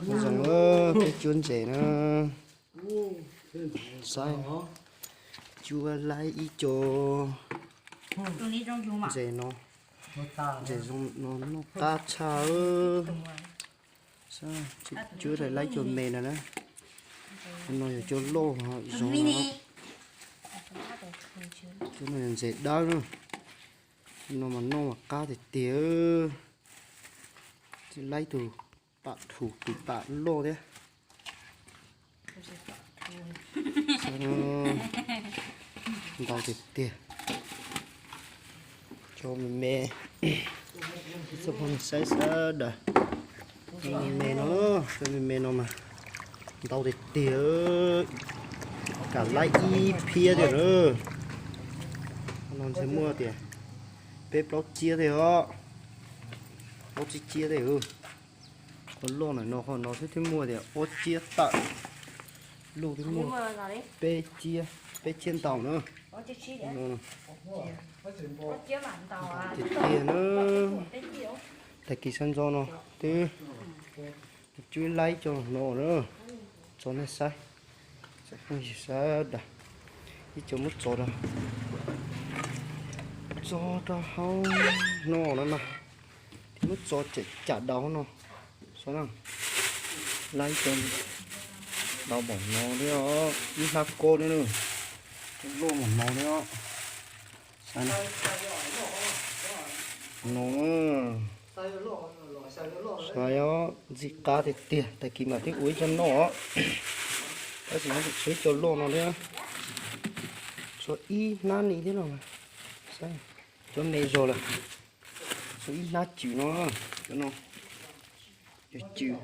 Zoo, peb cuab ntses na. Saib, cuab laib ib co ntses no, ntses zoo no noj qab tshaj. Cuab laib cov me no na, no yog cov loj zoo no. Cov no yog ntses dawb na, no mas noj mas qab tiag tiag. Laib tus pam thuv, tus pam loj thiab. Ntau tiag tiag. Cov me me, ib tsoom phooj ywg saib sawv daws, cov me me no, cov me me no mas ntau tiag tiag, kam laib ib phiab tiag na. No ntshe muaj tias peb plaub ciab tej os, plaub tsib ciab tej. Qhov loj ntawm no, qhov no xwb twb muaj tias ob ciab tawm, luj twb muaj peb ciab, peb ciab ntau na. Tiag tiag na. Tag kis sawv ntxov no twb cuab laib cov no na, tso nej saib, tsoom phooj ywg sawv daws, ib co muab tso rau, tso rau hauv no na mas, thiab muab tso cam cam daus no, saib na, laib cov ntau npaum no thiab os, ib hnab kob thiab na, loj npaum no thiab os. Saib na, no, saib os, ntxim qab tiag tiag, tag kis mam twb ua ib co noj os. Tab sis tshuav ib co loj no thiab, tshuav ib hnab ni thiab no. Saib, cov me zog lawm, tshuav ib hnab cws no, cov no yog cws,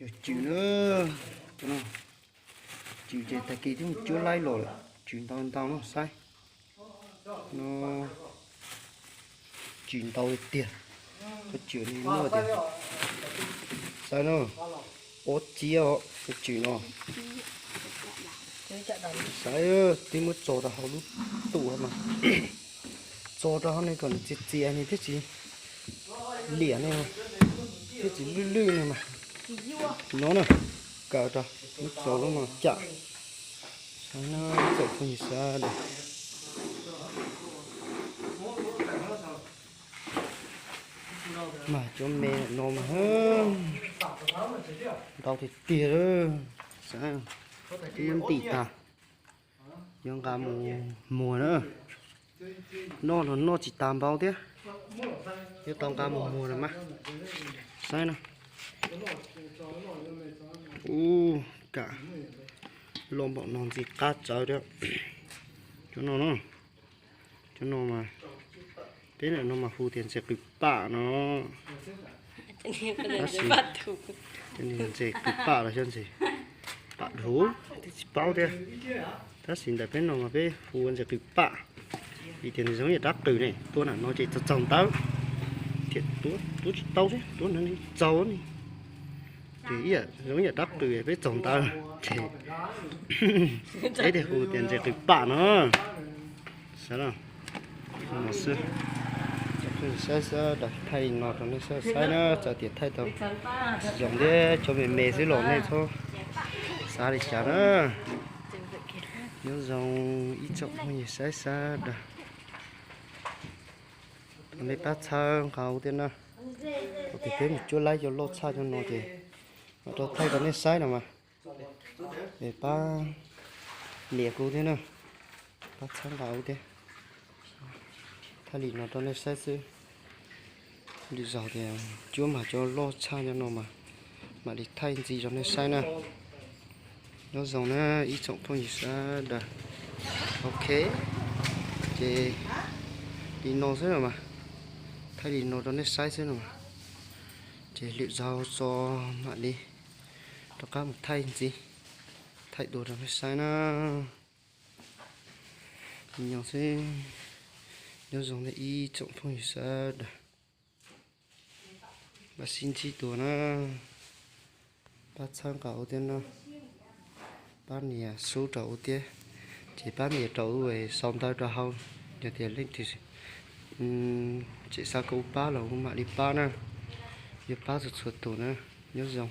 yog cws na, cov no cws ces tag kis twb mus cuab laib los lawm, cws ntau ntau no saib. No, cws ntau tiag, cov cws no muaj tias, saib na, ob ciab os, cov cws no. Saib, twb muab tso rau hauv lub tus no, tso rau hauv no kom nws txias txias ne thiaj tsis liam ne, thiaj tsis lwj lwj ne mas. No na, kaw rau, muab tso lub no cam. Saib na, tsoom phooj ywg sawv daws. Mas cov me no mas ntau tiag tiag, saib, twb muab ntim tag, yuav nqa mus muag na. Noj los noj tsis tas npaum thiab, yuav tau nqa mus muag lawm mas. Saib na, ub, kam loj npaum no ntxim qab tsawv thiab. Cov no na, cov no mas, peb ntawm no mas hu tias ntses qws pam no. Tab sis ntses qws pam los xyov ntses pam dhuv twb tsis paub thiab. Tab sis ntawm peb no mas peb hu ua ntses qws pam, vim tias nws zoo yam dab qws ne, tua nram no ces txaus txaus ntawv, thiab tua tsis tau thiab, tua nrad txaus ne. Ces ib yam zoo ib yam dab qws peb txaus ntawv ces peb thiaj hu tias ntses qws pam no. Saib no, no xwb. Saib sawv daws, thaij li no rau nej sawv daws saib na, txawm tias thaij tau zoo thiab cov me me xwb los nej txhob xav li cas na. Nyob zoo ib tsoom phooj ywg saib sawv daws. Thaum nej pab txhawb nqa thiab na. Thaum twg peb mus cuab laib cov loj tshaj cov no ces mam rov thaij rau nej saib no mas. Es pab nias kuv thiab na, pab txhawb nqa kuv thiab. Thaij li no rau nej saib xwb. Lwm zaus tias cuab mas cov loj tshaj cov no mas mam li thaij ntxiv rau nej saib na. Nyob zoo na ib tsoom phooj ywg sawv daws. Ok, ces li no xwb no mas, thaij li no rau nej saib xwb no mas. Ces lwm zaus tso mam li rov qab mus thaij ntxiv, thaij dua rau nej saib na. Nyob zoo xwb, nyob zoo na ib tsoom phooj ywg sawv daws. Pab sib ntsib dua na, pab txhawb nqa kuv thiab na, pab nias sub rau kuv thiab, ces pab nias rau kuv sau ntawv rau hauv, yog tias leej twg tseem xav kom kuv pab los kuv mam li pab na, yuav pab txhua txhua tus na. Nyob zoo.